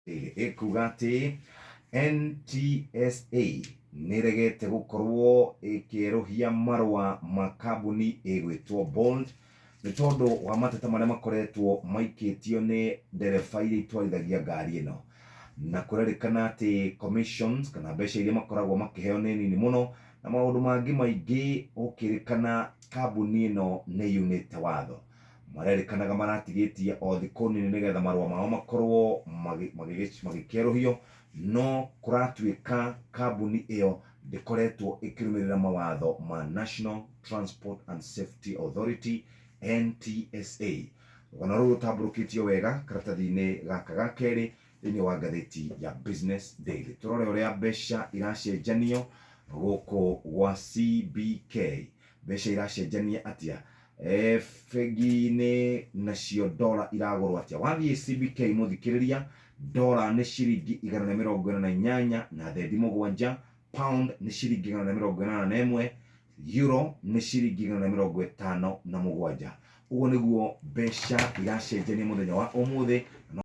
Ĩkuga atĩ NTSA nĩregete gũkorwo ĩkĩerũhia marũa ma kambuni ĩgwĩtwo Bolt nĩ tondũ wa mateta marĩa makoretwo maikĩtio nĩ ndereba iria itwarithagia ngari ĩno, na kũrerĩkana atĩ commissions kana mbeca iria makoragwo makĩheo nĩ nini mũno na maũndũ mangĩ maingĩ, gũkĩrĩkana kambuni ĩno nĩ yunĩte watho. Marerĩkanaga maratigĩtie o thikũ nini nĩgetha marũa mao makorwo magĩkĩerũhio, no kũratuĩka kambuni ĩyo ndĩkoretwo ĩkĩrũmĩrĩra mawatho ma National Transport and Safety Authority, NTSA. Rũgano rũrũ rũtambũrũkĩtio wega karatathi-inĩ gaka ga kerĩ thĩinĩ wa ngathĩti ya Business Daily. Tũrore ũrĩa mbeca iracenjanio gũkũ gwa CBK. Mbeca iracenjania atĩa bengi-inĩ, nacio dola iragũrwo atĩa? Wathiĩ CBK, mũthikĩrĩria, dola nĩ ciringi 148.7, pound nĩ ciringi 181, euro nĩ ciringi 157. Ũguo nĩguo mbeca iracenjania mũthenya wa ũmũthĩ.